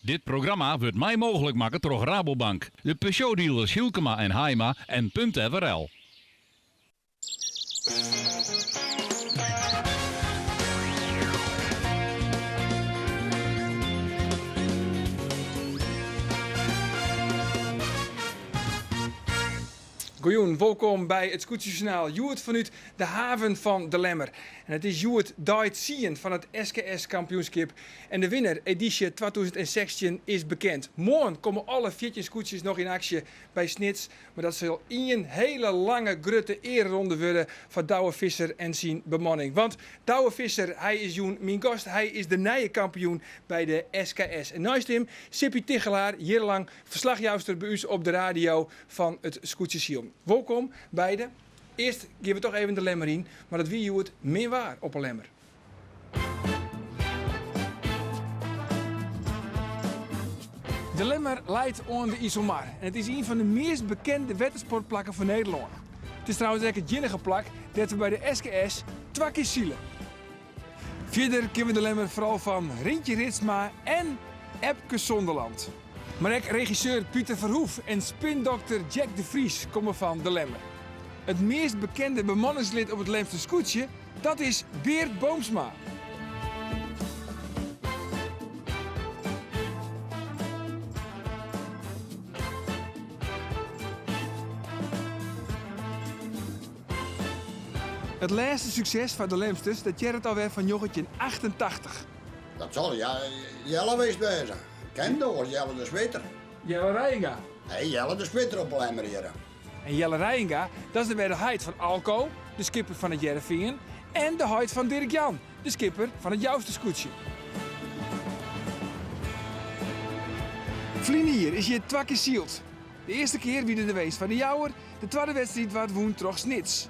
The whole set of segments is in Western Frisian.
Dit programma wurdt mei mooglik makke troch Rabobank, de Peugeot-dealers Hylkema en Haima en Punt FRL. Goejûn, wolkom by it Skûtsjesjoernaal. Hjoed fanút de haven fan De Lemmer. En it is hjoed dei tsien fan it SKS kampioenskip. En de winner edysje 2016 is bekend. Moarn komme alle 14 skûtsjes noch yn aksje by Snits. Mar dat sil ien hele lange grutte eareronde wurde foar Douwe Visser en syn bemanning. Want Douwe Visser, hy is jûn myn gast. Hy is de nije kampioen by de SKS. En neist him Sippy Tigchelaar, jierrenlang ferslachjouster by ús op de radio fan it skûtsjesilen. Wolkom beide. Earst gean we toch even de Lemmer yn, mar it wie hjoed min waar op 'e Lemmer. De Lemmer leit oan de Iselmar en it is ien fan de meast bekende wettersportplakken fan Nederlân. It is trouwens ek it iennige plak dêr't we by de SKS twa kear sile. Fierder kenne we de Lemmer foaral fan Rintje Ritsma en Epke Zonderland. Mar ek regisseur Pieter Verhoeff en spindokter Jack de Vries komme fan De Lemmer. It meast bekende bemanningslid op it Lemster skûtsje, dat is Beert Boomsma. It lêste sukses foar de Lemsters datearret alwer fan 1988. Dat sil Jelle west wêze. Ken dochs Jelle de Switter? Jelle Reijenga? Nee, Jelle de Switter op 'e Lemmer hjirre. En Jelle Reijenga, dat is wer de heit fan Alco, de skipper fan it Hearrenfean, en de heit fan Dirk Jan, de skipper fan it Jouster skûtsje. Ferline jier is hjir twa kear syld. De earste kear wie de winst foar de Jouwer, de twadde wedstriid waard wûn troch Snits.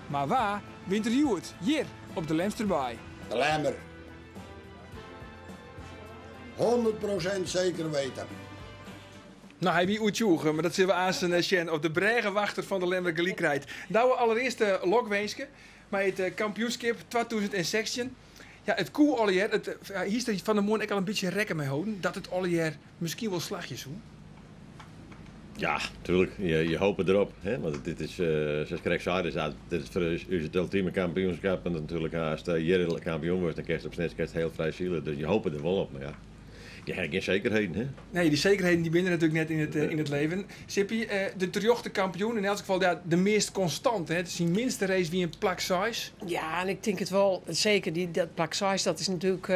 Mar wa wint der hjoed hjir op de Lemsterbaai? De Lemmer. 100% zeker weten. No, hy wie oertsjûge, mar dat sille we aansten sjen oft de brêgewachter fan de Lemmer gelyk krijt. Douwe, allerearst lokwinske mei it kampioenskip 2016. Ja, it koe allegear. It, hiest der fan 'e moarn ek al in bytsje rekken mei holden dat it allegear miskien wol slagje soe? Ja, tuerlik. Je hope derop. Hè? Want dit is, sa't krekt sei, dit is foar ús it ultime kampioenskip. En natuerlik ast hjir kampioen wurdst, dan kinst op Snits kinst hiel frij sile. Dus je hope der wol op. Mar ja, je ha gjin sekerheden. Hè? Nee, dy sekerheden dy binne der natuerlik net yn it, yn it leven. Sippy, de terjochte kampioen, yn elts gefal ja, de meast konstante. Hè? Syn minste race wie in plak seis. Ja, en ik tink it wol. Seker, dy, dat plak seis dat is natuerlik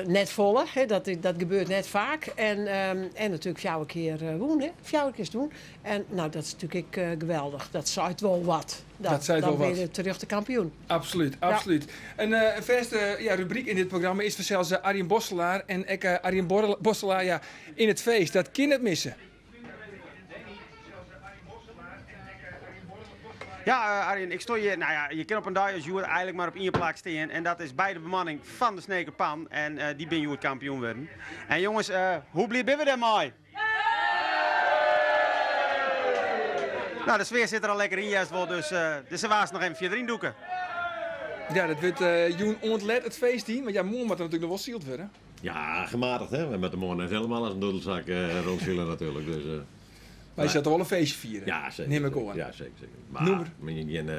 net folle. Hè? Dat, dat gebeurt net faak. En, en natuerlik fjouwer kear wûn. Hè? Fjouwer kear wûn. En no, dat is natuerlik ek geweldich. Dat seit wol wat. Dat seit dan wol wat. Ben je terjochte kampioen. Absolút, absolút. In fêste ja, rubryk yn dit programma is fansels Arjen Bosselaar. En ek Arjen Bosselaar ja, yn it feest, dat kin net misse. Ja, Arjen, ik sto hjir. No ja, je kinne op in dei as hjoed eigenlik mar op ien plak stean. En dat is by de bemanning fan de Sneker Pan. En dy binne hjoed kampioen wurden. En jonges, hoe bliid binne we dêrmei? No, de sfear sit der al lekker yn, hearst wol, dus dus se waast noch even fierder yndûke. Ja, dat wurdt jûn oant let it feest yn, want ja, moarn moat der natuerlik noch wol syld wurde. Ja, gematigd hè. We moatte moarn net helemaal as in doedelzak rondsile natuerlik. Dus, Mar je sille toch wol in feestje fiere? Ja, seker. Nim ik oan. Ja, seker, seker. Mar, maar, gjin,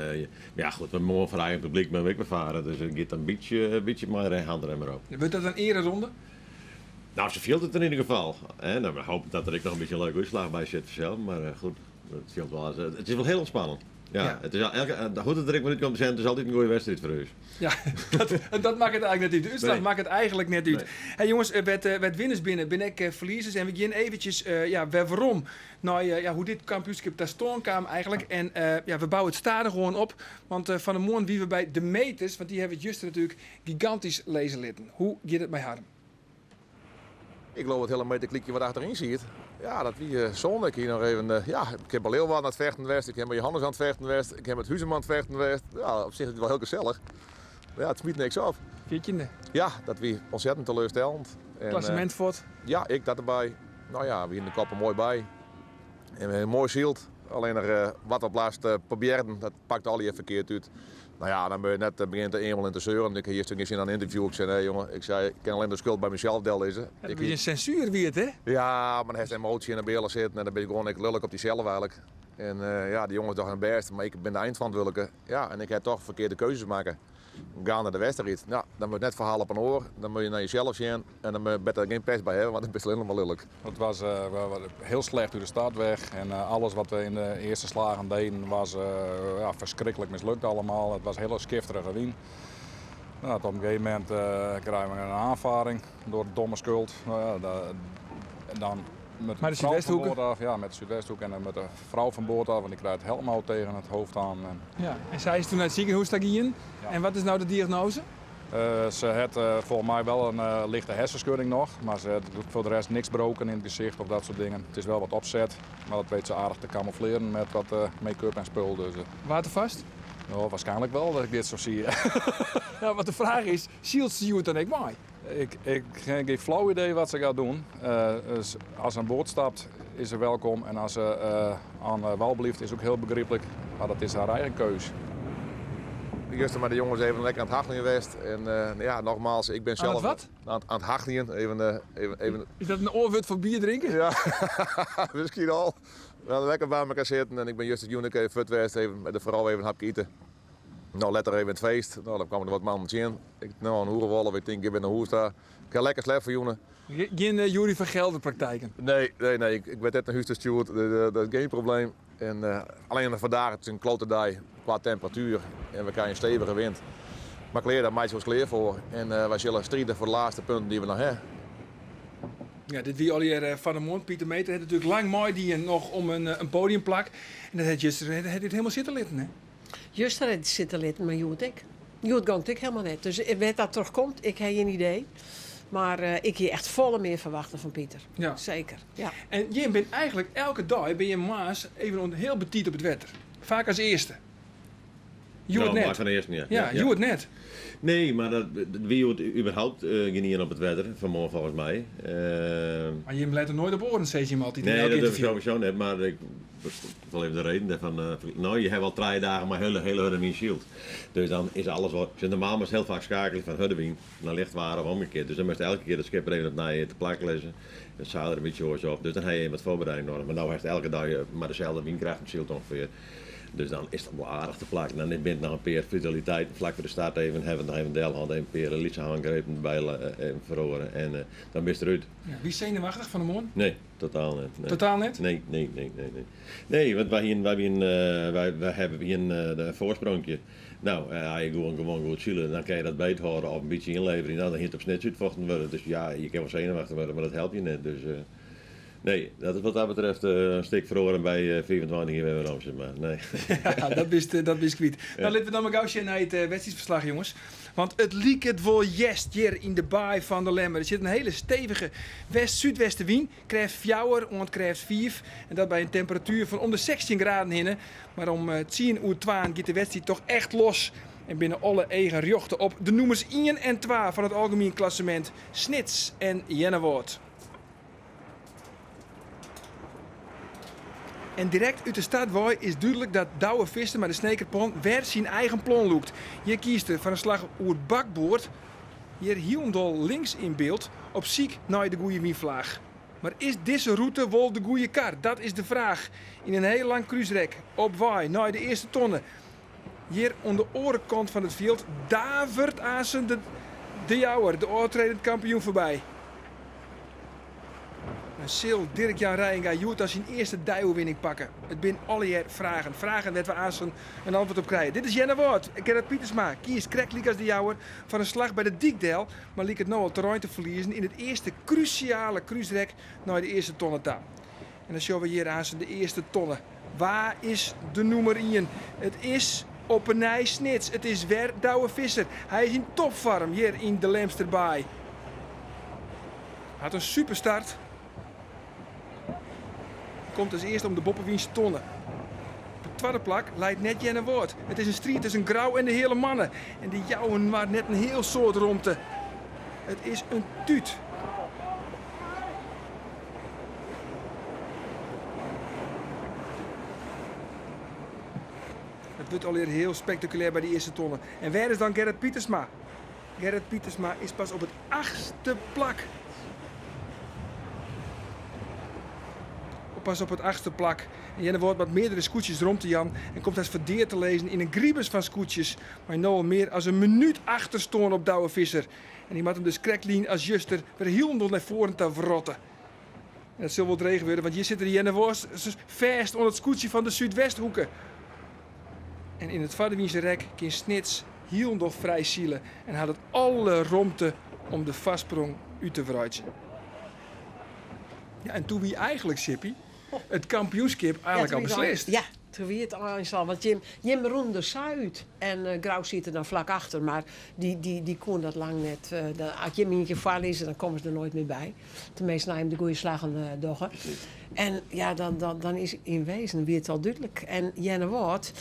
ja, goed, we moarn foar eigen publyk moatte we ek wer fare, dus it giet in bytsje mei de handrem derop. Wurdt dat in eareronde? No, sa fielt it yn ieder gefal. Hè? No, we hopen dat der ek noch in bytsje in leuke útslach by sit fansels, mar goed, it fielt wol as, it is wol hiel ûntspannend. Ja, ja. It is elke, hoe't it der ek mar út komt te sjen, it is altyd in goede wedstriid foar ús. Ja, dat, dat makket eigenlik net út. De útslach nee. makket eigenlik net út. Nee. Hey jonges, wêr't, wêr't winners binne, binne ek ferliezers. En we gean eventjes ja, wer werom nei ja, hoe't dit kampioenskip ta stân kaam eigenlik. En ja, we bouwe it stadichoan op. Want fan 'e moarn wie we by de meters, want dy hawwe it juster natuerlik gigantysk lizze litten. Hoe giet it mei harren? Ik geloof het hele meterkliekje wat achteryn siet. Ja, dat wie zonde. Ik hie noch even, ja, ik ha by Leeuwarden oan it fechten west, ik ha by Johannes oan it fechten west, ik ha met Huzum oan it fechten west. Ja, op sich is it wol hiel gesellich. Mar ja, it smyt niks op. Fjirtjinde. Ja, dat wie ontzettend teleurstellend. En, Klassemint fuort. Ja, ek dat derby. No ja, we hiene de kop der moai by. En we moai syld. Allinnich wat op lêst probearren, dat pakt allegear ferkeard út. No ja, dan moat je net begjinne te eamelen en te seuren. Ik hie juster gjin sin oan in ynterview. Ik sei, nee jonge, ik sei, ik kin allinne de skuld by mysels dellizze. Dat wie in sensuer wie it, hè? Ja, mar dan hast emoasje yn 'e bealch sitten en dan bin je gewoan ek lulk op dysels eigenlik. En ja, de jonges dogge hun bêst, mar ik bin de einferantwurdlike. Ja, en ik ha toch ferkearde keuzes makke. Geande de wedstriid. Ja, dan wurdt net ferhaal op in oar. Dan moat je nei jesels sjen en dan moat je better gjin pers by hawwe, want dan bist allinnich mar lulk. Het was heel slecht uit de start weg en alles wat we in de eerste slagen deden was ja, verschrikkelijk mislukt allemaal. Het was hele skifterige wyn. Nou, op een gegeven moment krijgen we een aanvaring door de domme skuld. Nou ja, en dan met de de vrouw van Zuidwesthoek? boord af, ja, met de Zuidwesthoek en dan met de vrouw van boord af, want die krijgt het helmhout tegen het hoofd aan. En, Ja. En sy is doe nei it sikehûs ta gien. Ja. En wat is no de diagnoaze? Ze hat volgens mij wel een lichte hersenschudding nog, maar ze hat voor de rest niks broken in het gezicht of dat soort dingen. Het is wel wat opzet, maar dat weet ze aardig te camoufleren met wat make-up en spul. Dus, Watervast? nou, waarschijnlijk wel dat ik dit zo zie. Ja, want de fraach is, sylt se hjoed dan ek mei? Ik heb geen flauw idee wat ze gaat doen. Dus als ze aan boord stapt, is ze welkom. En als ze aan de wal blijft, is ook heel begrijpelijk. Maar dat is haar eigen keus. Juster mei de jonges even lekker oan it hacheljen west. En ja, nogmaals, ik bin Oan it sels wat? Oan it hacheljen. Even, even, even. Is dat in oar wurd foar bier drinken? Ja, miskien al. We hadden lekker by elkoar sitten en ik bin juster jûn ek even fuort west, even mei de frou even in hapke ite. No, letter even it feest. No, dan kwamen der wat mannen tsjin. Ik, no, in oere of 11, ik tink, ik bin nei hûs ta. Ik ha lekker slept fan jûn. Gjin Yuri van Gelder praktijken? Nee, nee, nee. Ik werd net nei hûs ta stjoerd. Dat is gjin probleem. En allinne fandaach, it is in klote dei kwa temperatuer en we krije in stevige wyn. Mar klear, dêr meitsje we ús klear foar. En wy sille stride foar de lêste punten dy't we noch ha. Ja, dit wie allegear fan 'e moarn. Pieter Meeter hat natuerlik lang meidien noch om in podiumplak. En dat hat juster hat dit hielendal sitte litten, hè? Juster hat it sitte litten, mar hjoed ek. Hjoed gong it ek hielendal net. Dus wêr't dat troch komt, ik ha gjin idee. Mar ik hie echt folle mear ferwachte fan Pieter. Ja. Seker, ja. En jim bin eigenlik elke dei bin jim moarns even hiel betiid op it wetter. Faak as earste. Hjoed Nou, net. mar fan earsten, ja. Ja, hjoed net. Nee, mar dat wie hjoed überhaupt gjin ien op it wetter, fan moarn folgens my. Mar jim lette noait op oaren, sizze jim altyd yn Nee, elk dat doe ik ynterview. sowieso net, mar ik wol even de reden dêrfan no, je hawwe al trije dagen mei hiele, hiele hurde wyn syld. Dus dan is alles wat. Normaal moatst hiel faak skeakelje fan hurde wyn nei licht waar of omgekeard. Dus dan moatst elke kear it skip der even opnij te plak lizze. It seil der in bytsje oars op. Dus dan ha je even wat foarbereiding nedich. Mar no hast elke dei mei deselde wynkrêften syld ûngefear. Dus dan is it wol aardich te plak. Dan binne it noch in pear futiliteiten flak foar de start even, hawwe we noch even delhâlden, even in pear lytse hângrepen derby even feroare en dan bist derút. Ja, wiest senuwachtich fan 'e moarn? Nee, totaal net. Nee. Totaal net? Nee, nee, nee, nee, nee. Nee, want wy hienen, wy wienen, wy, wy hawwe, wienen in foarsprongje. No, as je gewoan, gewoan goed sile, dan kinne je dat beethâlde of in bytsje ynleverje. No, dan hie it op Snits útfochten wurde. Dus ja, je kinne wol senuwachtich wurde, mar dat helpt je net. Dus nee, dat is wat dat betreft in stik feroare by 25 jier wer werom, sis mar. Nee. Ja, dat bist kwyt. No, litte we dan mar gau sjen nei it wedstriidferslach, jonges. Want it liket wol hjerst hjir yn de baai fan De Lemmer. Der sit in hiele stevige west-súdwestewyn, krêft 4 oant krêft 5. En dat by in temperatuer fan om de 16 graden hinne. Mar om twa giet de wedstriid toch echt los. En binne alle eagen rjochte op de nûmers 1 en 2 fan it algemien klassemint, Snits en Earnewâld. En direkt út de start wei is dúdlik dat Douwe Visser mei de Sneker Pan wer syn eigen plan lûkt. Hjir kiest er foar in slach oer bakboard, hjir hielendal links yn byld, op syk nei de goede wynflaach. Mar is dizze rûte wol de goede kar? Dat is de fraach. Yn in hiel lang krúsrek op wei nei de earste tonne. Hjir oan de oare kant fan it fjild davert aansen de De Jouwer, de ôftredend kampioen, foarby. En sil Dirk Jan Reijenga hjoed dan syn earste deioerwinning pakke? It binne allegear fragen. Fragen dêr't we aansen in antwurd op krije. Dit is Earnewâld. Gerrit Pietersma kiest krekt lykas De Jouwer foar in slach by de dyk del, mar liket no al terrein te ferliezen yn it earste krúsjale krúsrek nei de earste tonne ta. En dan sjogge we hjir aansen de earste tonne. Wa is de nûmer 1? It is op 'e nij Snits. It is wer Douwe Visser. Hy is yn topfoarm hjir yn de Lemster Baai. Hat in superstart. Komt as earste om de boppewynse tonne. Op it twadde plak leit net Earnewâld. It is in striid tusken Grou en de Heale Manne. En dy jouwe mar net in hiel soad romte. It is in tút. It wurdt allegear hiel spektakulêr by dy earste tonne. En wêr is dan Gerrit Pietersma? Gerrit Pietersma is pas op it achtste plak. Pas op it achtste plak. En Jenne Woord moat meardere skûtsjes romte jaan en komt hast foar dea te lizzen yn in gribus fan skûtsjes mei no al mear as in minút achterstân op Douwe Visser. En hy moat him dus krektlyn as juster wer hielendal nei foaren ta wrotte. En dat sil wol dreech wurde, want hjir sitte de Jenne Woordsters fêst oan it skûtsje fan de Súdwesthoeke. En yn it foardewynse rek kin Snits hielendal frij sile en hat it alle romte om de foarsprong út te wreidzjen. Ja, en toen wie eigentlik, Sippy, it kampioenskip eigentlik al beslist. Ja, toen wie it eins al. Want jim rûnen der sa út. En Grou siet der dan flak achter, mar dy koene dat lang net. As jim ien kear foarlizze, dan komme se der noait mear by. Teminsten, as jim de goede slaggen dogge. En ja, dan is yn wezen wie it al dúdlik. En Earnewâld,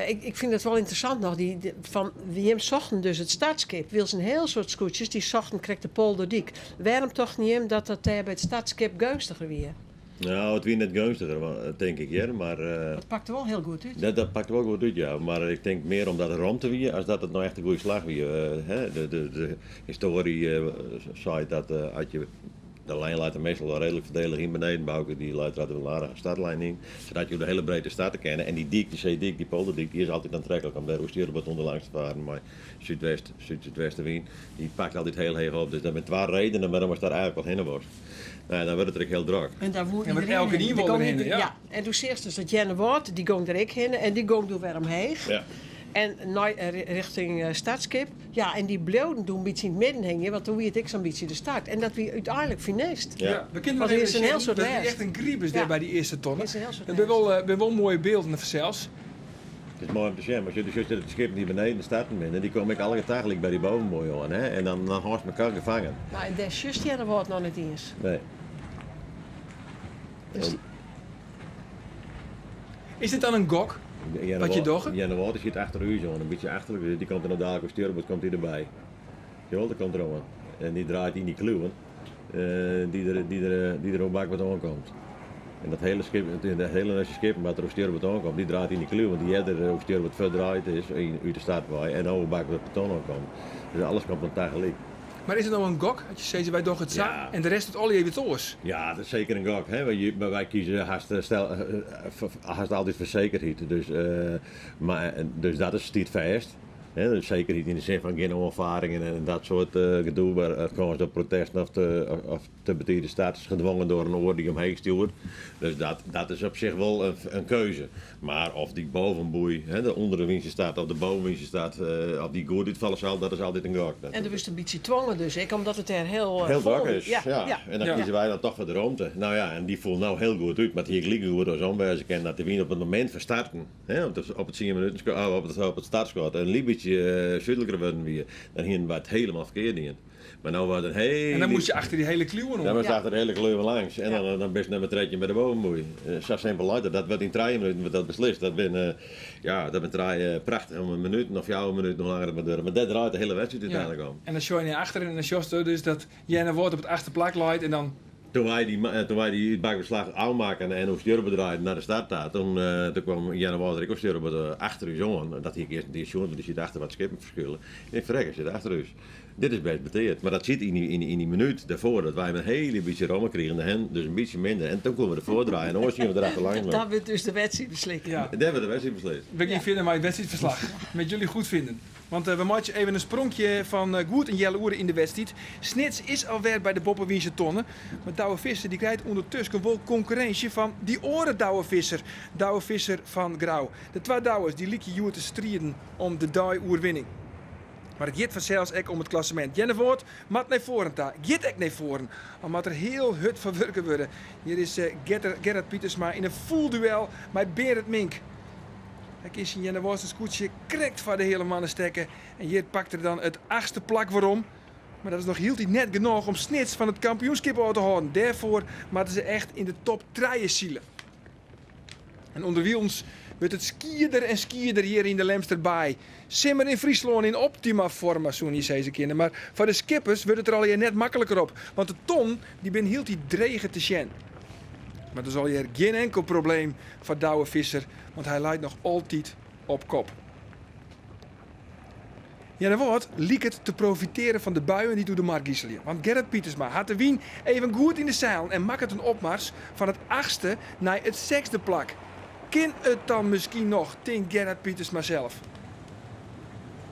ik fyn it wol ynteressant noch, dy, fan, jim sochten dus it startskip. Wylst in hiel soad skûtsjes, dy sochten krekt de Polderdyk. Wêrom tochten jim dat dat dêr by it startskip geunstiger wie? Nou, it wie net geunstiger, tink ik hear, mar Dat pakte wol hiel goed út. Dat pakte wol goed út, ja. Mar ik tink mear omdat der romte wie, as dat it no echt in goede slach wie. Hè, de histoarje seit dat as je de lijn leit der meastal wol reedlik foardielich yn beneden, Bouke dy leit der altyd wol in aardige startlijn yn, sadat je de hiele breedte starte kinne. En dy dyk, dy seedyk, dy polderdyk, dy is altyd oantreklik om dêr oer stjoerboard ûnderlangs te faren mei súdwest, súd-súdwestewyn. Dy pakt altyd hiel heech op. Dus dat binne twa redenen wêrom ast dêr eigentlik wol hinne wolst. Nou ja, dan wurdt it der ek hiel drok. En daar woe Ja, want iedereen elkenien hinne. wol Die gong derhinne, ja. Ja. En doe seachst dus dat Earnewâld, dy gong der ek hinne en dy gong doe wer omheech. En nei rjochting Startskip. Ja, en dy bliuwden doe in bytsje yn it midden hingjen, want doe wie it ek sa'n bytsje de start. En dat wie úteinlik funest. Ja, we kinne Want noch der even is in hiel sjen. soad Dat wie lêst. echt in gribus dêr by dy earste tonne. Is in hiel soad Dat binne wol moaie bylden fansels. It is moai om te sjen, mar sjoch, do sjochst dat de skippen dy't beneden starten binne, dy komme ek allegear tagelyk by dy bovenboei oan, hè? En dan hâldst mekoar gefangen. Nou, en dêr sjochst Earnewâld noch net iens. Nee. Dus Is dit dan in gok? Wat je dogge? Earnewâld sit achter ús oan, in bytsje achterlik, dus dy komt der no dalik op stjoerboard, komt dy derby. Jawel, der komt er oan. En dy draait yn dy kluwen dy't der op bakboard oankomt. En dat hiele skip, dat hiele neste skip wat der op stjoerboard oankomt, dy draait yn dy kluwen, want dy earder op stjoerboard fuortdraaid is út de startwei en no op bakboard ponton oankomt. Dus alles komt dan tagelyk. Mar is it no in gok as je sizze wy dogge it sa en de rest docht allegear wat oars? Ja, dat is seker in gok. Hè? Mar wy kieze stel, hast altyd foar sekerheid. Dus, mar, dus dat stiet fêst. Hè, dus sekerheid yn de sin fan gjin oanfaringen en dat soart gedoe, mar it kâns op protesten of te betide starts gedwongen door in oar dy't omheech stjoert. Dus dat is op sich wol in keuze. Mar oft dy bovenboei, hè, de ûnder de wynse start of de bovenwynse start, of dy goed útfalle sil, dat is altyd in gok. En do wurdst in bytsje twongen dus ek, omdat it dêr hiel Hiel fol drok wie. is, ja. En dan kieze wy dan toch foar de romte. Nou ja, en dy foel no hiel goed út, mar it hie ek like goed oarsom wêze kinnen dat de wyn op it momint fan starten, hè, op it tsien minuten, oh, op it startskot in lyts bytsje súdliker wurden wie, dan hienen wy it hielendal ferkeard dien. Mar no waard in hiele En dan moast je achter dy hiele kluwen oan. Dan moast achter de hiele kluwen langs en dan bist nummer 13 by de bovenboei. Sa simpel leit it. Dat wurdt yn 3 minuten wurdt dat beslist. Dat binne, ja, dat binne trije prachtige minuten of 4 minuten, hoe langer it mar duorret. Mar dêr draait de hiele wedstriid úteinlik om. En dan sjoch je nei achteren en dan sjochst dus dat Earnewâld op it achtste plak leit en dan Toen wy dy útbakbeslach ôfmakken en oer stjoerboard draaiden nei de start ta, toen kwam Earnewâld der ek op stjoerboard achter ús oan. Dat hie ik earst net sjoen, want dy siet achter wat skippen ferskûle. Ik ferrek, hy sit achter ús. Dit is bêst beteard, mar dat siet yn dy minút dêrfoar dat wy in hiele bytsje romme krigen, en dus in bytsje minder. En toen koene we derfoar draaien en oars hiene we derachter langs. Dan wurdt dus de wedstriid beslist. Ja. Dêr wurdt de wedstriid beslist. We gean fierder mei it wedstriidferslach. Met jullie goed vinden. Want we meitsje even in spronkje fan goed in healoere yn de wedstriid. Snits is alwer by de boppewynse tonne. Mar Douwe Visser dy krijt ûndertusken wol konkurrinsje fan dy oare Douwe Visser. Douwe Visser fan Grou. De twa Douwes dy lykje hjoed te striden om de dei-oerwinning. Mar it giet fansels ek om it klassemint. Earnewâld moat nei foaren ta. Giet ek nei foaren. Al moat der hiel hurd foar wurke wurde. Hjir is Gerrit Pietersma yn in fûl duel mei Berend Mink. Hy kin syn Earnewâldster skûtsje krekt foar de heale moanne stekke. En hjir pakt er dan it achtste plak werom. Mar dat is noch hieltyd net genôch om Snits fan it kampioenskip ôf te hâlden. Dêrfoar moatte se echt yn de top trije sile. En ûnderwilens wurdt it skierder en skierder hjir yn de Lemster Baai. Simmer yn Fryslân yn optima forma, soene je sizze kinne. Mar foar de skippers wurdt it der allegear net makliker op, want de ton dy binne hieltyd dreger te sjen. Mar dat is allegear gjin inkel probleem foar Douwe Visser, want hy leit noch altyd op kop. Earnewâld liket te profitearen fan de buien dy't oer de mar giselje. Want Gerrit Pietersma hat de wyn even goed yn de seilen en makket in opmars fan it achtste nei it sechsde plak. Kin it dan miskien noch, tinkt Gerrit Pietersma sels.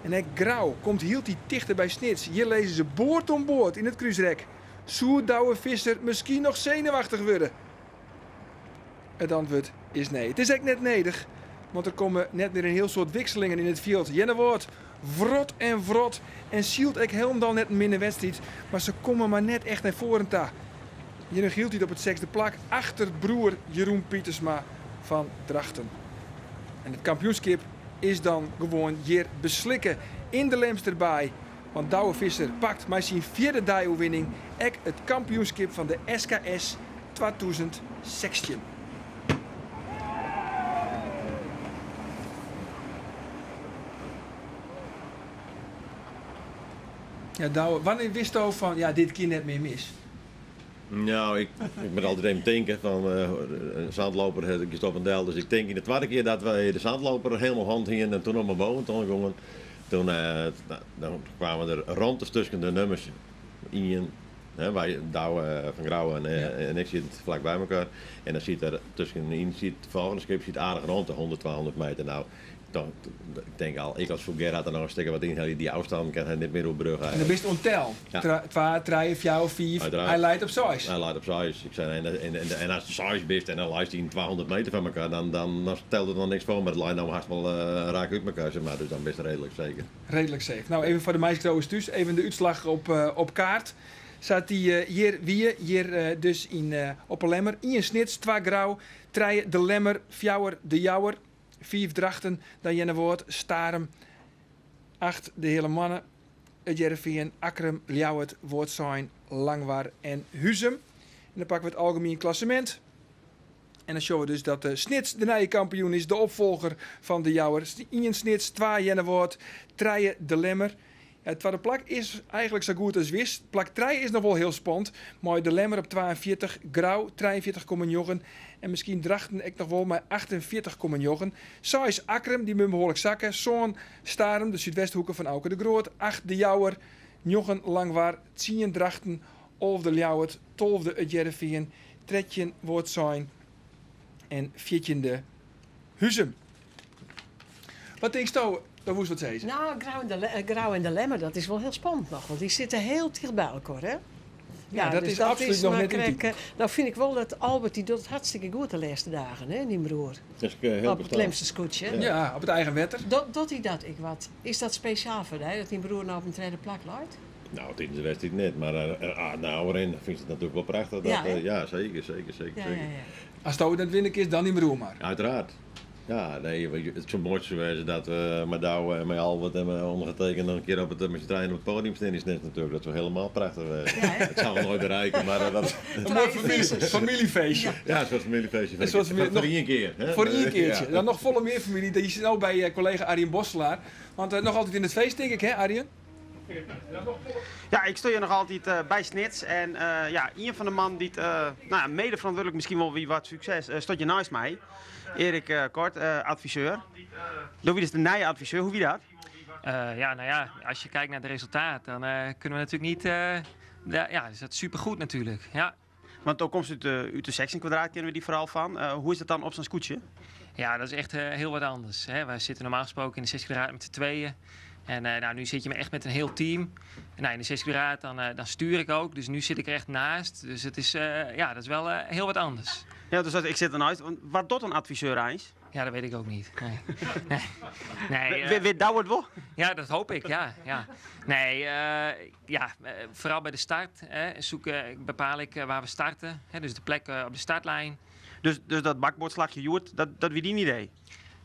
En ek Grou komt hieltyd tichter by Snits. Hjir lizze se board oan board yn it krúsrek. Soe Douwe Visser miskien noch senuwachtich wurde? It antwurd is nee. It is ek net nedich, want der komme net mear in hiel soad wikselingen yn it fjild. Earnewâld wrot en wrot en sylt ek hielendal net in minne wedstriid, mar se komme mar net echt nei foaren ta. Hjir noch hieltyd op it sechsde plak achter broer Jeroen Pietersma fan Drachten. En it kampioenskip is dan gewoan hjir beslikke yn de Lemster Baai. Want Douwe Visser pakt mei syn fjirde dei-oerwinning ek it kampioenskip fan de SKS 2016. Ja, Douwe, wannear witsto fan ja, dit kin net mear mis? Nou, ik, ik moat altyd even tinke fan uh, een zandloper giest op en del. Dus ik tink yn de twadde kear dat wy de zandloper helemaal hân hienen en toen op mijn boventoon gongen, toen uh, dan kwamen der romtes tusken de nummers ien. Hè, wy, Douwe van Grou en, ja. en ik sieten flak by elkoar. En dan siet der tuskenyn siet it folgjende skip siet aardich romte, 100, 200 meter. Nou, dan, ik tink al, ik as Fouguer hat der noch in stikje wat ynhelje, dy ôfstân kin hy net mear oerbrugge. En dan bist oan tel. Ja. Twa, trije, fjouwer, fiif. Hy leit op seis. Hy leit op seis. Ik sei, en, en, en, en ast seis bist en dan leist yn 200 meter fan elkoar, dan, dan, dan stelt it noch niks foar, mar it leit no hast wol uh, raak út elkoar, zeg maar, dus dan bist reedlik seker. Reedlik safe. Nou, even foar de meiskrowers thús, even de útslach op, uh, op kaart. Sa't dy uh, hjir wie, hjir uh, dus yn uh, op 'e Lemmer. Ien Snits, twa Grou, trije De Lemmer, fjouwer De Jouwer, fiif Drachten, dan Earnewâld, Starum, acht De Heale Moanne, It Hearrenfean, Akkrum, Ljouwert, Wâldsein, Langwar en Huzum. En dan pakke we it algemien klassemint. En dan sjogge we dus dat Snits de nije kampioen is, de opfolger fan De Jouwer. Ien Snits, twa Earnewâld, trije De Lemmer. Ja, it twadde plak is eigenlik sa goed as wis. Plak trije is noch wol hiel spannend, mei De Lemmer op 42, Grou 43,9 en miskien Drachten ek noch wol mei 48,9. Seis Akkrum, dy bin behoarlik sakke. Sân Starum, de súdwesthoeke fan Auke de Groot. Acht De Jouwer, njoggen Langwar, tsien Drachten, alfde Ljouwert, tolfde It Hearrenfean, 13 Wâldsein en fjirtjinde Huzum. Wat tinksto? Do woest wat sizze. Nou, Grou en de, Grou en de Lemmer, dat is wol hiel spannend noch, want dy sitte hiel ticht by elkoar, hè? Ja, dat dus is absolút noch net krek, Nou fyn ik wol dat Albert, dy docht it hartstikke goed de lêste dagen, hè, dyn broer. Dat is hiel Op it Lemster skûtsje. Ja, op it eigen wetter. Docht hy dat ek wat? Is dat spesjaal foar dy, dat dyn broer no op in tredde plak leit? Nou, tidens de wedstriid net, mar nei ôfrin fynst it natuerlik wol prachtich. Dat, Ja, hè? ja, seker, seker, seker, Ja, seker. ja, ja. Asto it net winne kinst, dan dyn broer mar. Uiteraard. Ja, nee, it soe moai wêze dat we mei Douwe en mei Albert en mei ondergetekende noch in kear op it, mei syn trijen op it podium stean yn Snits natuerlik. Dat soe helemaal prachtich wêze. Ja, hè? Dat sille we noait bereiken, mar dat... In moai famyljefeestje. Ja, in soart famyljefeestje. In soart famylje- Foar ien kear. Hè? Foar ien keartsje. Ja. Dan noch folle mear famylje. Dy sit no by kollega Arjen Bosselaar. Want noch altyd yn it feest, tink ik, hè Arjen? Ja, ik sta hjir noch altyd by Snits. En ja, ien fan de mannen dy't nou ja, mede ferantwurdlik miskien wol wie foar it sukses, stiet hjir neist my. Erik Kort, adviseur. Do wiest de nije adviseur, hoe wie dat? Ja, nou ja, als je kijkt naar het resultaat, dan kunnen we natuurlijk niet. Ja, is dat supergoed natuurlijk. Ja. Want do komst út de 16 kwadraat, kenne we dy foaral fan. Hoe is dat dan op sa'n skûtsje? Ja, dat is echt heel wat anders. Hè. Wij zitten normaal gesproken in de 16 kwadraat met z'n tweeën. En nou, nu zit je echt met een heel team. En, nou, in de 16 kwadraat dan stuur ik ook. Dus nu zit ik er echt naast. Dus het is, ja, dat is wel heel wat anders. Ja, dus ik sit derneist. Want wat docht in adviseur eins? Ja, dat weet ik ook niet. Nee. Nee. Nee, Wit Douwe it wol? Ja, dat hoop ik, ja. Ja. Nee, ja, vooral bij de start, hè, bepaal ik waar we starten. Hè, dus de plek op de startlijn. Dus dat bakboordslachje hjoed, dat wie dyn idee?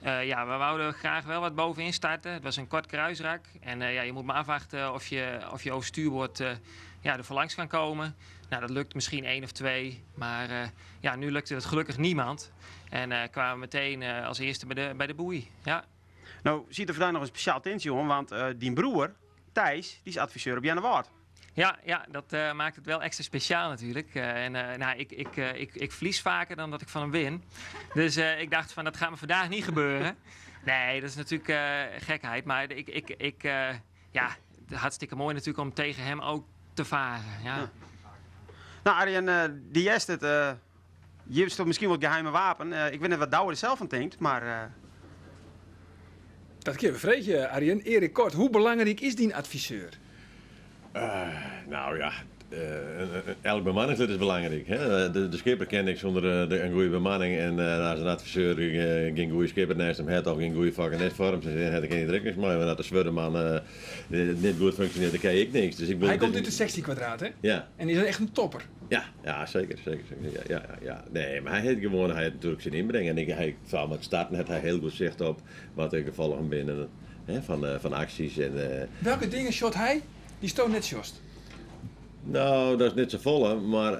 Ja, we wouden graag wel wat bovenin starten. Het was een kort kruisrak. En ja, je moet maar afwachten of je over stuurboord ja, er voorlangs kan komen. Nou, dat lukt misschien 1 of 2. Maar ja, nu lukte het gelukkig niemand. En kwamen we meteen als eerste bij de boei. Ja. Nou, siet der vandaag noch in spesjaal tintsje oan, want dyn broer, Thijs, dy is adviseur op Earnewâld. Ja, ja, dat maakt het wel extra speciaal natuurlijk. En nou, ik verlies vaker dan dat ik van hem win. Dus ik dacht van dat gaat me vandaag niet gebeuren. Nee, dat is natuurlijk gekheid. Maar ja, hartstikke mooi natuurlijk om tegen hem ook te varen. Ja. Ja. Nou, Arjen, die is het. Je is toch misschien wel het geheime wapen. Ik weet niet wat Douwe er zelf van denkt, maar Dat keer vreet je, Arjen. Erik Kort, hoe belangrijk is die adviseur? Nou ja, elk bemanningslid is belangrijk. Hè? De schipper kent niks zonder een goede bemanning. En als een adviseur geen goede schipper naast hem heeft of geen goede fucking voor hem, dan heb ik geen druk niks mee. Maar dat de zwarte niet goed functioneert, dan ken ik niks. Dus ik bedoel, Hij komt dit- uit de 16 kwadraat, hè? Ja. En is echt een topper. Ja, ja, zeker, zeker, zeker. Ja, ja, ja. Nee, maar hij heeft gewoon, hij heeft natuurlijk zijn inbreng. En hij, vooral met starten heeft hij heel goed zicht op wat de gevolgen binnen, hè, van acties. En Welke dingen shot hij? Die stoot net shot. Nou, dat is niet zo volle, maar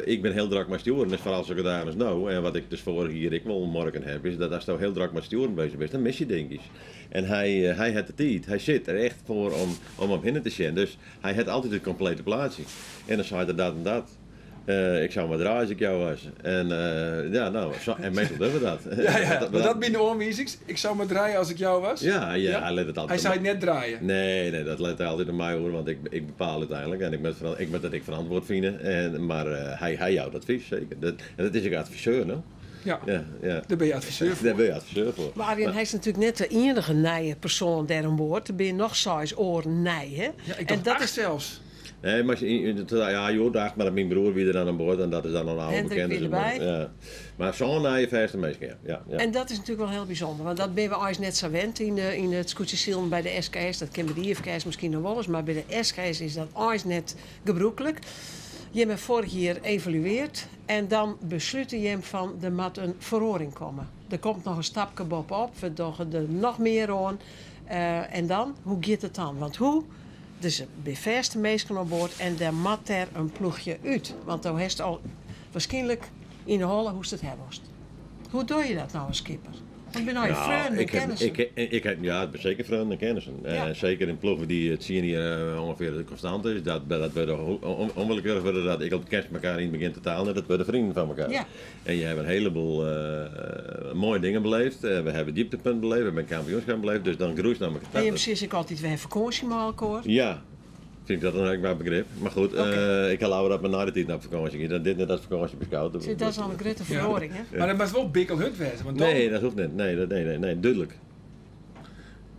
ik ben heel druk met sturen, dus vooral zulke dagen als nou. En wat ik dus vorig jaar ik wel morgen heb, is dat als je heel druk met sturen bezig bent, dan mis je dingetjes. En hij heeft de tijd, hij zit er echt voor om hem hinnen te zien. Dus hij heeft altijd het complete plaatje. En dan zei hij dat en dat. Ik zou maar draaien als ik jou was. En ja, nou, zo, en meestal doen we dat. Ja, ja, maar dat binnen oorwijzings. Ik zou maar draaien als ik jou was. Ja, ja, Ja? hij let het altijd Hij op zei het mij. net draaien. Nee, nee, dat let hij altijd op mij hoor, want ik bepaal uiteindelijk. En ik moet dat ik verantwoord vind. Maar hij jouwt advies, zeker. En dat is ook adviseur, no? Ja. Ja, ja. Daar ben je adviseur voor. Daar ben je adviseur voor. Maar Arjen, hij is natuurlijk net de enige nije persoon daar aan boord. Er ben je nog zes oren nij, hè? Ja, ik en dacht dat acht is zelfs. Nee, maar ja, joh, dacht maar dat mijn broer weer er dan aan boord en dat is dan een oude Hendrik bekende, weer zeg maar. erbij. Ja. Maar zo'n naaie verste meisje, ja. Ja, ja. En dat is natuurlijk wel heel bijzonder, want dat ben we eigenlijk net zo wend in het scootjesielen bij de SKS. Dat kennen we de IFKS misschien nog wel eens, maar bij de SKS is dat eigenlijk net gebroekelijk. Je hebt vorig jaar evalueerd en dan besluit je hem van er moet een verhoring komen. Er komt nog een stapje bovenop, we doen er nog meer aan. En dan, hoe gaat het dan? Want hoe? Dus bij verste meesten aan boord en daar mat er een ploegje uit. Want dan heeft al waarschijnlijk in de holle hoe ze het hebben. Hoe doe je dat nou als skipper? Want ben nou je Nou, vrienden en ik heb, kennissen. ik heb, ja, ik ben zeker vrienden en kennissen. Ja. Zeker in ploegen die het zien hier ongeveer constant is. Dat, dat we de onwillekeurig worden dat ik op kerst elkaar in het begin totaal net, dat we de vrienden van elkaar. Ja. En je hebt een heleboel mooie dingen beleefd. We hebben dieptepunt beleefd, we hebben een kampioenschap beleefd. Dus dan groeit naar elkaar. En je hebt precies ook altijd weer vakantie met elkaar. Ja. Vind ik dat een erg begrip. Maar goed, ik hou dat maar na de tijd naar vakantie ging. Dat dit net als vakantie beschouwd. Zit, dat is al een grote verloring, hè? Ja. Maar dat was wel bikkelhut wezen. Want dan... Nee, dat hoeft niet. Nee, dat, nee, nee, nee, duidelijk.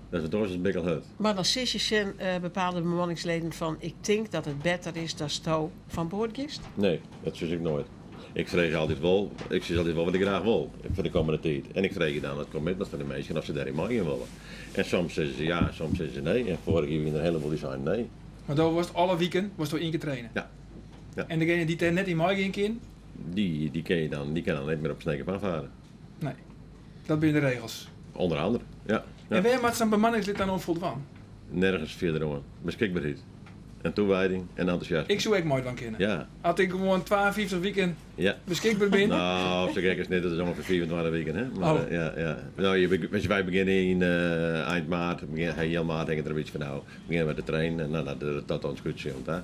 Dat is het oorzaak bikkelhut. Maar dan zit je zijn bepaalde bemanningsleden van... ik denk dat het beter is dat Sto van boord kiest. Nee, dat zie ik nooit. Ik vreeg altijd wel, ik zie altijd wel wat ik graag wil voor de komende tijd. En ik vreeg je dan het commitment van de mensen of ze daarin mee willen. En soms zeggen ze ja, soms zeggen ze nee. En vorig jaar een heleboel die zeiden nee. Maar dan was het alle weekend was het één keer trainen. Ja. Ja. En degene die er net in mei ging in? Die ken je dan, die kan dan niet meer op Snekerbaan varen. Nee, dat binnen de regels. Onder andere, ja. Ja. En waar maakt zo'n bemanningslid dan onvoldaan? Nergens verder om. Beschikbaarheid. En toewijding en enthousiasme. Ik zou ook mooi dan kennen. Ja. Had ik gewoon 52 weken Ja. beschikbaar ben. Nou, zo gek is het niet, dat is ongeveer 24 weken, hè? Maar, Oh. ja, ja. Nou, je be-, wij beginnen in eind maart, begin, heel maart denk ik er een beetje van nou. We beginnen met de trein en nou, dat, dat ons goed zit, hè?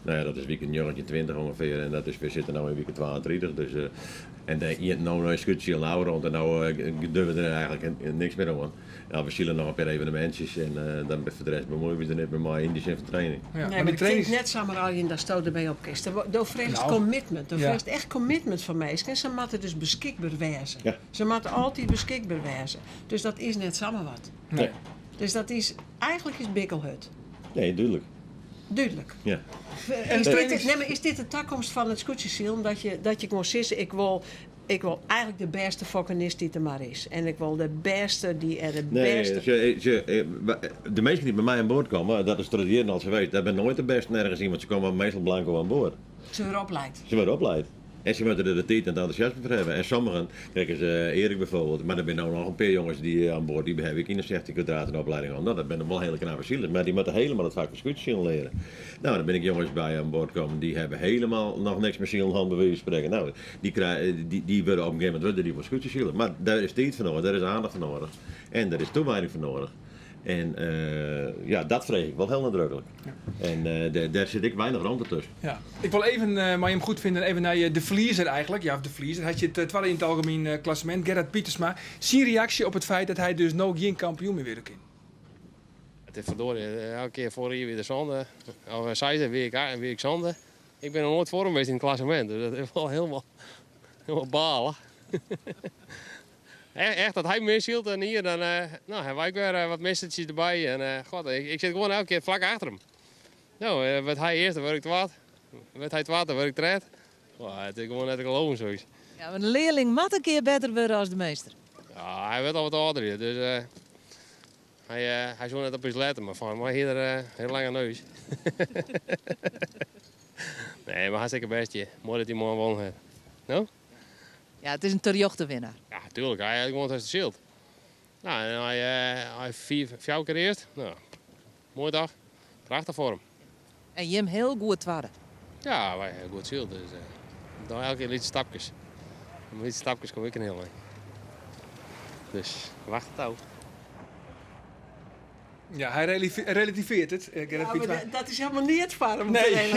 Nou ja, dat is weekend 29 ongeveer en dat is, we zitten nu in weekend 32, dus en de, je, nou, nou is het goed, nou rond en nou doen we er eigenlijk niks meer aan. Ja, we zullen nog een paar evenementjes en dan voor de rest bemoeien we er niet meer mee in die zin van training. Ja, nee, maar maar die ik trainings... denk net samen al in dat stoot erbij op kist. Daar vreegt Nou. commitment. Daar Ja. vreegt echt commitment van mij. En ze moeten dus beschikbaar wezen. Ja. Ze moeten altijd beschikbaar wezen. Dus dat is net samen wat. Nee. Dus dat is, eigenlijk is bikkelhut. Nee, duidelijk. Duidelijk. Ja. Is dit, trainings- nee, maar is dit de toekomst van het scootjesiel? Dat je gewoon zegt, ik wil eigenlijk de beste fokkenist die er maar is. En ik wil de beste die er de Nee, beste... de meesten die bij mij aan boord komen, dat is traditioneel al geweest, dat ben nooit de beste nergens in, want ze komen meestal blanco aan boord. Ze worden opleid. Ze worden opleid. En ze moeten er de tijd en het enthousiasme voor hebben. En sommigen, kijk eens, Erik bijvoorbeeld, maar er zijn nou nog een paar jongens die aan boord, die heb ik in de 60 kwadraat een opleiding aan. Nou, dat zijn wel hele knappe zielen, maar die moeten helemaal het vak van scootjesielen leren. Nou, dan ben ik jongens bij aan boord komen, die hebben helemaal nog niks met zielen hand bij wijze van spreken. Nou, die krij-, die, die worden op een gegeven moment worden die voor scootjesielen. Maar daar is tijd voor nodig, daar is aandacht voor nodig. En daar is toewijding voor nodig. En ja, dat freegje ik wol hiel nadruklik. En dêr sit ek weinich romte tusken. Ja. Ik wol even mei jim goedfinen even nei de ferliezer eigenlijk. Ja, of de ferliezer. Hy stiet twadde yn it algemien klassemint. Gerard Pietersma. Syn reaksje op it feit dat hy dus no gjin kampioen mear wurde kin. Het is verdorie, elke kear foarich jier wie er sânde, of seisde wie ik, wie ik sânde. Ik bin noch noait foar him west yn it klassemint, dus dat is wol hielendal, hielendal balen. Echt, dat hy min sylt in jier, dan no, hawwe wy ek wer wat mistertsjes derby. En god, ik, ik sit gewoan elke kear flak achter him. No, wurdt hy earste, wurd ik twad. Wurdt hy twad, dan wurd ik tred. Wow, it is gewoan net te geloven soiets. Ja, mar de learling moat in kear better wurde as de meester. Ja, hy wurdt al wat âlder, ja, dus hy, hy soe net op ús lette, mar fan my hie er in hiel lange neus. Nee, mar hartstikke bêst, ja. Moai dat dy man wûn hat. No? Ja, it is in terjochte winner. Ja, tuerlik. Hy hat gewoan it hurdste syld. No, en hy, hy fiif, fjouwer kear earst. No, moai toch? Prachtich foar him. En jim hiel goed twadde. Ja, wy hawwe goed syld. Dus dan elke kear lytse stapkes. En mei lytse stapkes kom ik in hiel ein. Dus wacht it ôf. Ja, hy relativeert it, eh, Gerrit Ja, maar dat is helemaal neat foar him. Nee,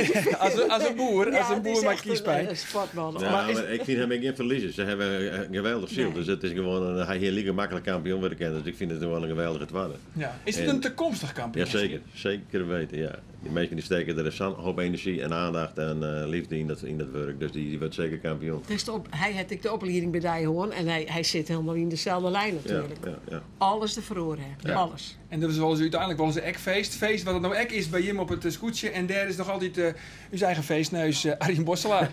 as in boer, as in boer mei kiespijn. Een sportman. Ja, maar ik fyn him ek gjin ferliezer. Se hawwe in geweldich syld. Dus it is gewoan, hy hie like maklik kampioen wurde kinnen. Dus ik fyn it gewoan in geweldige twadde. Ja. Is it in takomstich kampioen? Jaseker, seker weten, ja. Dy minsken dy stekke der sa'n hoop enerzjy en aandacht en leafde yn dat, yn dat wurk. Dus dy wurdt seker kampioen. Dus de op, hy hat ek de oplieding by dy hân en hy, hy sit hielendal yn deselde lijn natuerlik. Ja, ja, ja. Alles derfoar oer hè, Ja. alles. En dat is wolris úteinlik wolris ek feest. Feest wat it no ek is by jim op it skûtsje. En dêr is noch altyd ús eigen feestneus Arjen Bosselaar.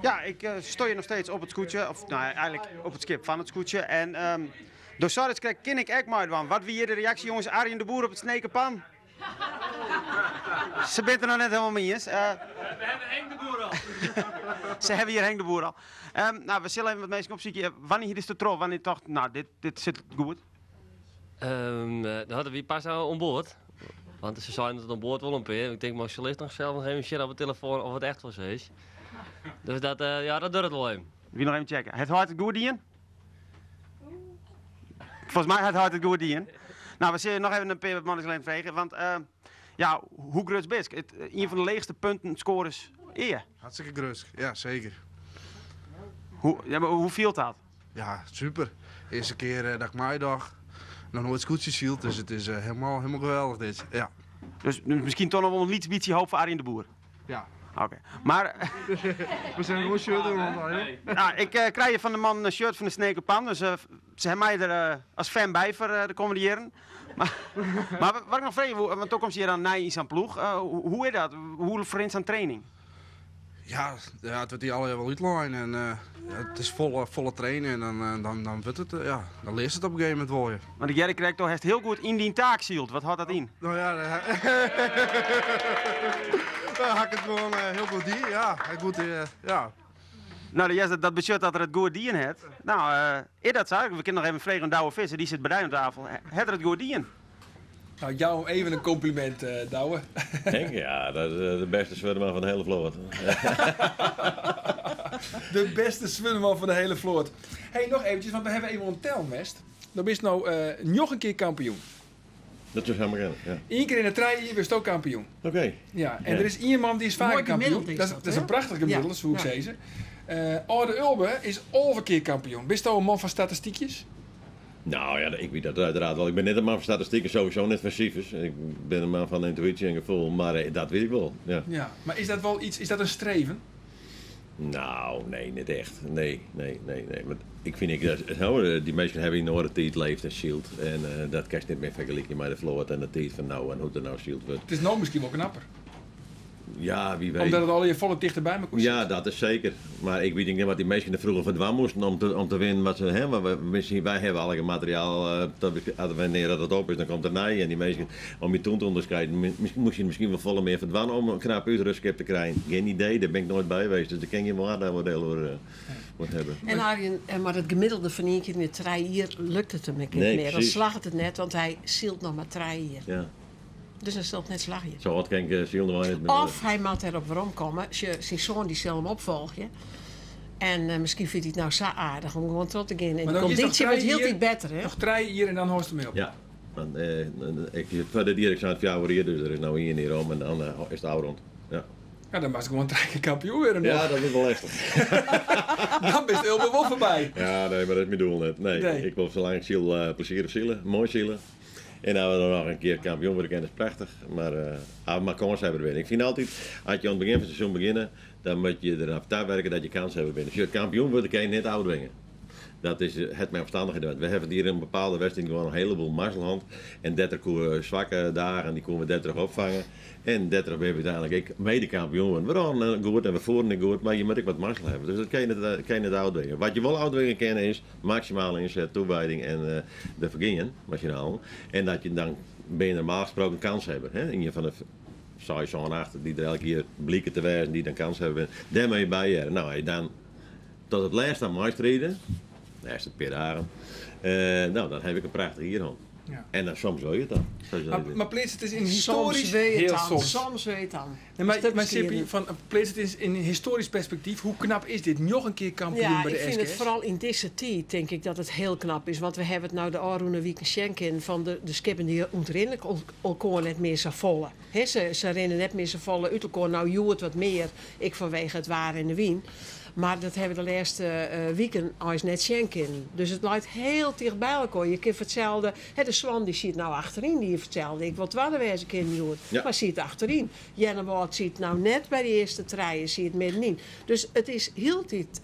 Ja, ik sta hjir noch steeds op it skûtsje, of no ja, eigenlik op it skip fan it skûtsje. En do seidest krekt, kin ik ek meidwaan? Wat wie hjir de reaksje, jonges? Arjen de Boer op it Snekerpan? Se binne it der noch net hielendal mei iens. We hawwe Henk de Boer al. Se hawwe hjir Henk de Boer al. No, we sille even wat minsken opsykje. Wannear hiest it troch? Wannear tocht, no, dit, dit sit goed? Um, hadden we pas oan board. Want se seinen dat it oan board wol in pear. Ik tink, mar se lit noch sels noch even sjen op de telefoan oft it echt wol sa is. Dus dat, ja, dat duorret wol even. Wie noch even checke. Hat heit it goed dien? Folgens my hat heit it goed dien. No, we sille noch even in pear mannen frege. Want uh, ja, hoe grut bist? It, ien fan de leechste punten scores ea. Hartstikke grutsk, ja seker. Hoe, ja, mar hoe fielt dat? Ja, super. Earste kear dat ik meidoch. Noch noait skûtsje syld, dus it is hielendal, hielendal geweldich dit. Ja. Dus miskien toch noch wol in lyts bytsje hoop foar Arjen de Boer? Ja. Oké. Maar... We zijn gewoon shirt oan. Nou, ik krij fan de man in shirt fan de Snekerpan, dus se hawwe my der as fan by foar de kommende jierren. Mar, mar wat ik noch freegje woe, want do komst hjir dan nij yn sa'n ploech, hoe is dat? Hoe ferrint sa'n training? Ja, ja, it wurdt hjir allegear wol útlein en it is folle, folle trainen en dan, dan, dan wurdt it, ja, dan learst it op in gegeven momint wol. Ja. Want ik hearde krekt, do hast hiel goed yn dyn taak syld. Wat hâldt dat yn? No ja, dan ha ik it gewoan hiel goed dien, ja. Goed, ja. No, yes, dat betsjut dat er it goed dien hat. No, is dat sa? We kinne noch even frege oan Douwe Visser, dy sit by dy oan tafel. Hat er it goed dien? Nou, jou him even in kompliment, Douwe. Henk, ja, dat is de bêste swimmer fan de hiele float. De bêste swimmer fan de hiele float. Hey, noch eventsjes, want we hawwe even oan it tellen west. Do bist no njoggen kear kampioen. Dat is helemaal kennis, ja. Ien kear yn de trije jier bist do kampioen. Oké. Ja, en der is ien man dy is faker kampioen. Dat is, dat is in prachtich gemiddelde, soe ik sizze. Alde Ulbe is 11 kear kampioen. Bist do in man fan statistykjes? Nou ja, ik wit dat uiteraard wel. Ik bin net in man fan statistiken, sowieso net fan sifers. Ik bin in man fan yntuysje en gefoel, mar dat wit ik wol. Ja. Ja, mar is dat wol iets, is dat in streven? Nou, nee, net echt. Nee, nee, nee, nee. Want ik fyn ek dat, no, dy minsken hawwe yn in oare tiid leefd en syld. En dat kinst net mear fergelykje mei de float en de tiid fan no en hoe't der no syld wurdt. It is no miskien wol knapper. Ja, wie weet. Omdat it allegear folle tichter by mekoar sit. Ja, dat is seker. Mar ik wit ek net wat dy minsken der froeger foar dwaan moasten om te, om te winnen wat se, hè, want we, miskien, wy hawwe allegear materiaal, dat, as wannear dat it op is, dan komt der nij. En dy minsken, om je toen te ûnderskieden, miskien moast je miskien wol folle mear foar dwaan om in knap útrustskip te krijen. Gjin idee, dêr bin ik noait by west, dus dêr kin ik gjin oardiel oer hawwe. En Arjen, mar it gemiddelde fan ien kear yn de trije jier lukt it him ek net Nee, mear. Dan presys. slagget it net, want hy sylt noch mar trije jier. Ja. Dus dan sil it net slagje. Sa âld kin ik silen noch net mear. Of hy moat derop weromkomme. Syn soan dy sil him opfolgje. En eh, miskien fynt hy it no sa aardich om gewoan troch te gean. En Maar de dan giest nog kondysje wurdt trije hieltyd jier- better, hè? Noch 3 jier en dan hâldst dermei op. Ja. Want, ik, foar dit jier, ik sei it 4 jier, dus der is no ien jier om en dan is it ôfrûn. Ja. Ja, dan moatst gewoan trije kear kampioen wurde Ja, noch. dat is wol lestich. Dan bist Ulbe wol foarby. Ja, nee, mar dat is myn doel net. Nee, Nee. ik wol salang ik syl eh, plezierich sile, moai sile. En as we dan noch in kear kampioen wurde kinne, is prachtich. Mar eh, as we mar kâns hawwe binne. Ik fyn altyd, as je oan it begjin fan it seizoen begjinne, dan moat je der op tawerke dat je kâns hawwe binne. Sjoch, kampioen wurde kin je net ôftwinge. Dat is hat mei omstannichheden. We hawwe hjir in bepaalde wedstriid gewoan in heleboel mazzel hân. En dêrtroch koene we swakke dagen, dy koene we dêrtroch opfange. En dêrtroch binne we úteinlik ek mede kampioen wurden. We rûnen goed en we foeren ek goed, mar je moatte ek wat mazzel hawwe. Dus dat kin je net, kin je net ôftwinge. Wat je wol ôftwinge kinne is maksimale ynset, toewijding en eh, derfoar gean, mei syn allen. En dat je dan bin je normaal gesproken kans hawwe. Hè? Ien fan de seis, sân, acht dy't der elk jier blike te wêzen, dy't dan kans hawwe binne. Dêr moatte je by hearre. No, as je dan tot it lêste oan meistride, de lêste pear dagen, eh, no, dan haw ik in prachtich jier hân. Ja. En dan soms wol je it dan. Sa is dat Mar, net. mar pleats it is in Soms histoarysk... wil je het Heel dan. soms. Soms wil je het dan. Nee, maar, Is dat maar misschien Sippy, van, pleats it is in histoarysk perspektyf, hoe knap is dit? Noch in kear kampioen Ja, by ik de fyn it SKS? foaral yn dizze tiid tink ik dat it hiel knap is. Want we hawwe it no de ôfrûne wiken sjen kinnen fan de skippen dy ûntrinne elkoar net mear safolle. Hè, se rinne net mear safolle út elkoar. No hjoed wat mear, ek fanwege it waar en de wyn. Mar dat hawwe we de lêste wiken eins net sjen kinnen. Dus it leit hiel ticht by elkoar. Je kinne foar itselde, hè, de Swan dy siet no achteryn, dy fertelde ik wol twadde wêze kinnen hjoed, Ja. mar siet achteryn. Earnewâld siet no net by de earste trije, siet middenyn. Dus it is hieltyd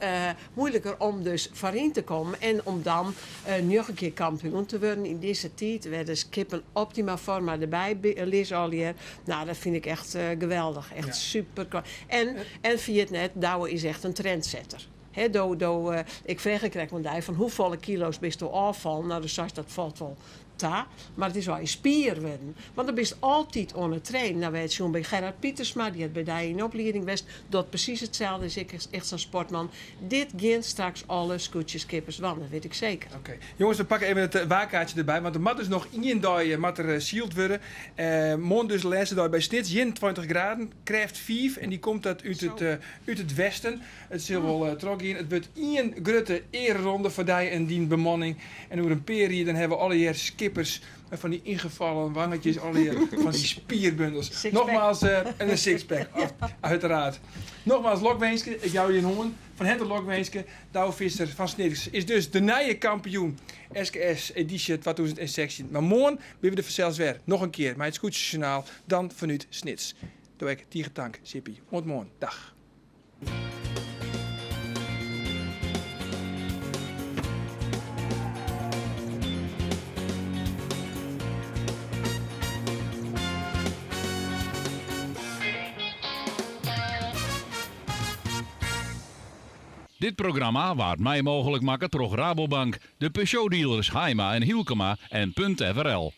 moeiliker om dus foaryn te kommen en om dan njoggen kear kampioen te wurden yn dizze tiid, wêr't de skippen optima forma derby lizze allegear. Nou, dat fyn ik echt geweldich. Echt Ja. super. En, en ferjit net, Douwe is echt in trendsetter. Hè, do, do, ik frege krekt oan dy fan hoefolle kilo's bisto ôffallen? No, do seist dat falt wol ta, mar it is wol in spier wurden. Want dan bist altyd oan it trainen. No, wy it sjoen by Gerard Pietersma, dy hat by dy yn oplieding west, docht presys itselde, is ek echt sa'n sportman. Dit gean straks alle skûtsjeskippers dwaan, dat wit ik seker. Oké. Jonges, we pakke even it waarkaartsje derby, want der moat dus noch ien dei moat der syld wurde. Moarn dus de lêste dei by Snits, 21 graden, krêft 5 en dy komt dat út it, út it westen. It sil wol trochgean. It wurdt ien grutte eareronde foar dy en dyn bemanning. En oer in pear jier dan hawwe we allegear skippers mei fan dy ynfallen wangetjes, allegear fan dy spierbundels. Sixpack. Nogmaals, en in sixpack, uiteraard. Nogmaals lokwinske, ik jou je in hân. Fan herte lokwinske. Douwe Visser fan Snits is dus de nije kampioen SKS edysje 2016. Mar moarn binne we der fansels wer. Noch in kear mei it Skûtsjesjoernaal, dan fanút Snits. Do ek tige tank, Sippy. Oant moarn. Dag. Dit programma waard mei mooglik makke troch Rabobank, de Peugeot-dealers Haima en Hylkema en Punt FRL.